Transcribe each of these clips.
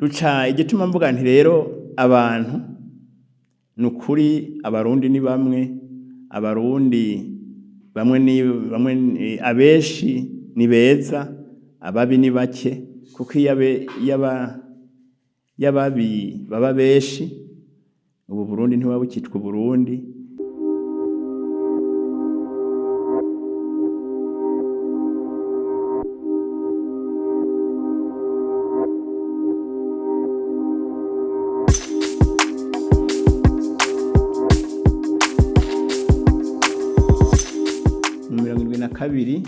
Ruca igituma mvuga nti rero abantu ni ukuri, Abarundi ni bamwe, Abarundi bamwe ni bamwe, abenshi ni beza, ababi ni bake, kuko iyo ababi baba benshi, ubu Burundi ntibuba bukitwa Uburundi. Mu 72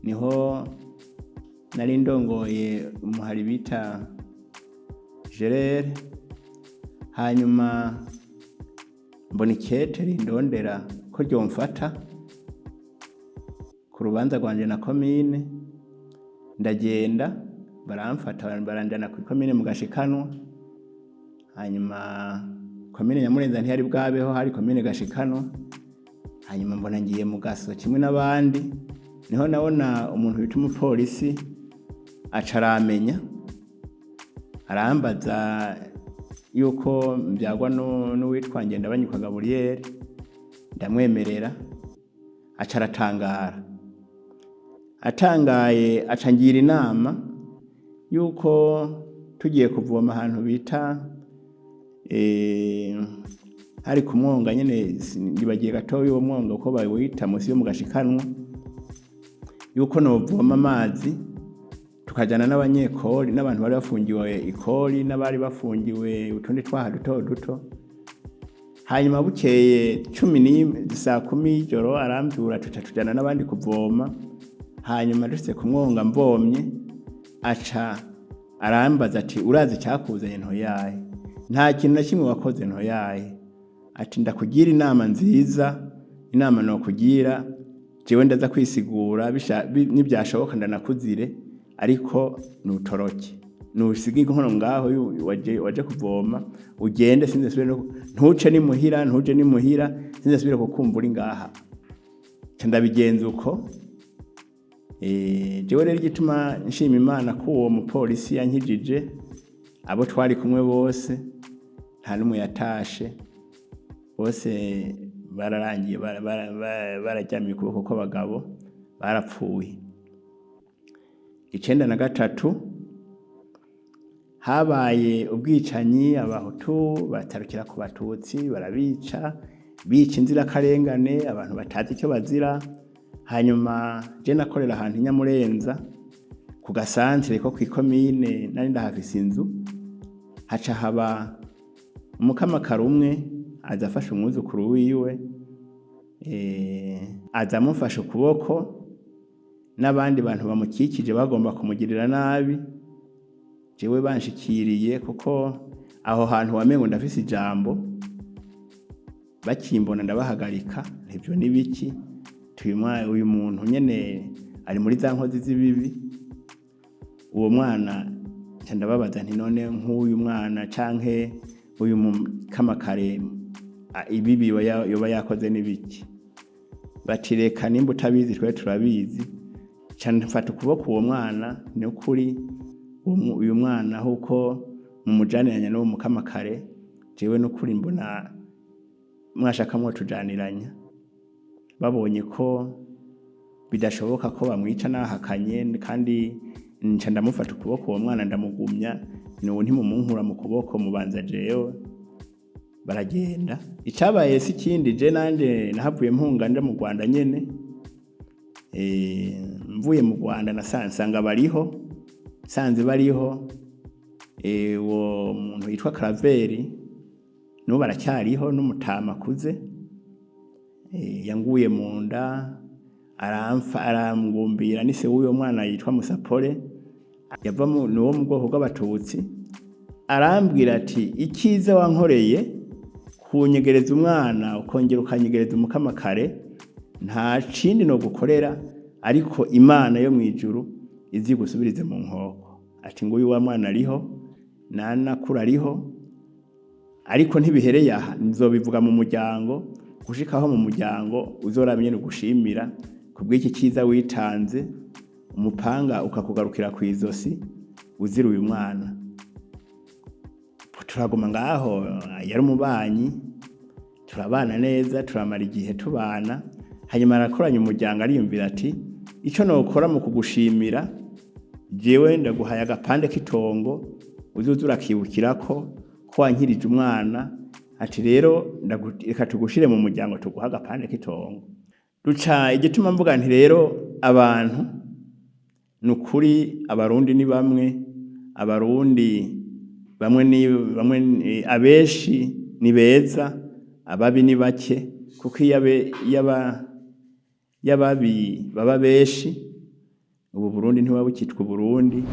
niho nari ndongoye umuhari bita Gerere, hanyuma mbona ikete rindondera ko ryomfata ku rubanza rwanje na komine, ndagenda baramfata baranjana kw'ikomine mu Gashikanwa. Hanyuma komine Nyamurenza ntiyari bwabeho, hari komine Gashikanwa. Hanyuma mbona ngiye mu gaso kimwe n'abandi, niho nabona umuntu bita umupolisi aca aramenya, arambaza yuko mvyagwa n'uwitwa Ngendabanyikwa Gaburiyeri, ndamwemerera, aca aratangara. Atangaye aca angira inama yuko tugiye kuvoma ahantu bita hari ku mwonga nyene, nibagiye gatoya uwo mwonga uko bawita, musi yo mu Gashikanwa, yuko novoma amazi tukajana n'abanyekori n'abantu bari bafungiwe ikori n'abari bafungiwe utundi twaha duto duto. Hanyuma bukeye 11, saa 10 y'ijoro, aramvyura, tuca tujana n'abandi kuvoma. Hanyuma dushitse ku mwonga mvomye, aca arambaza ati: "Urazi icyakuzanye?" Ntoyaye. "Nta kintu na kimwe wakoze." Ntoyaye. Ati: "Ndakugira inama nziza, inama nokugira jewe ndaza kwisigura, nibyashoboka ndanakuzire, ariko nutoroke, nusige inkono ngaho waje kuvoma, ugende, sinze subire ntuce ni muhira, ntuje ni muhira, sinze subire kukumva uri ngaha." Nca ndabigenza uko. Jewe rero igituma nshima Imana ko uwo mupolisi yankijije, abo twari kumwe bose nta n'umwe yatashe, bose bararangiye, bararyamiye ukuboko kw'abagabo, barapfuye. 93 habaye ubwicanyi, Abahutu batarukira ku Batutsi, barabica, bica inzirakarengane, abantu batazi icyo bazira. Hanyuma je nakorera ahantu i Nyamurenza ku gasantere ko kw'ikomine, nari ndahafise inzu. Haca haba umukamakara umwe aza afashe umwuzukuru wiwe, aza amufashe ukuboko, n'abandi bantu bamukikije bagomba kumugirira nabi. Jewe banshikiriye, kuko aho hantu wamengo ndafise ijambo, bakimbona ndabahagarika: "Ivyo ni biki? Uyu muntu nyene ari muri za nkozi z'ibibi." Uwo mwana nca ndababaza nti: "None nk'uyu mwana canke uyu mukamakare, ibibi yoba yakoze n'ibiki?" Bati: "Reka, nimba utabizi twe turabizi." Nca mfata ukuboko uwo mwana: "Ni ukuri uyu mwana huko mumujaniranya n'uwo mukamakare, jewe n'ukuri mbona mwashaka mwotujaniranya." Babonye ko bidashoboka ko bamwica nahakanye, kandi nca ndamufata ukuboko uwo mwana ndamugumya: "Nubu ntimumunkura mu kuboko, mubanza jewe." Baragenda. Icabaye si ikindi, je nanje nahavuye mpunga nja mu Rwanda nyene. Mvuye mu Rwanda nsanga bariho, nsanze bariho. Uwo muntu yitwa Karaveri n'ubu aracyariho, n'umutama akuze. Yanguye mu nda, aramfa, arangumbira, ni se w'uyo mwana yitwa Musapore, yava ni uwo mu bwoko bw'Abatutsi. Arambwira ati: "Icyiza wankoreye kunyegereza umwana, ukongera ukanyegereza umukamakare, nta kindi no gukorera, ariko Imana yo mu ijuru izi gusubirize mu nkoko." Ati: "Nguyu wa mwana ariho, nanakura ariho, ariko ntibihereye aha, nzobivuga mu muryango gushikaho mu muryango uzoramenye ugushimira kubw'iki cyiza witanze, umupanga ukakugarukira ku izosi uzira uyu mwana." Turaguma ngaho, yari umubanyi, turabana neza, turamara igihe tubana. Hanyuma arakoranya umuryango, ariyumvira ati: "Icyo nokora mu kugushimira, jewe ndaguhaye agapande k'itongo, uzoza urakibukirako ko wankirije umwana." Ati: "Rero reka tugushire mu muryango, tuguha agapande k'itongo." Duca igituma mvuga nti rero abantu ni ukuri, Abarundi ni bamwe, Abarundi bamwe ni bamwe, abenshi ni beza, ababi ni bake, kuko iyo ababi baba benshi, ubu Burundi ntibuba bukitwa Uburundi.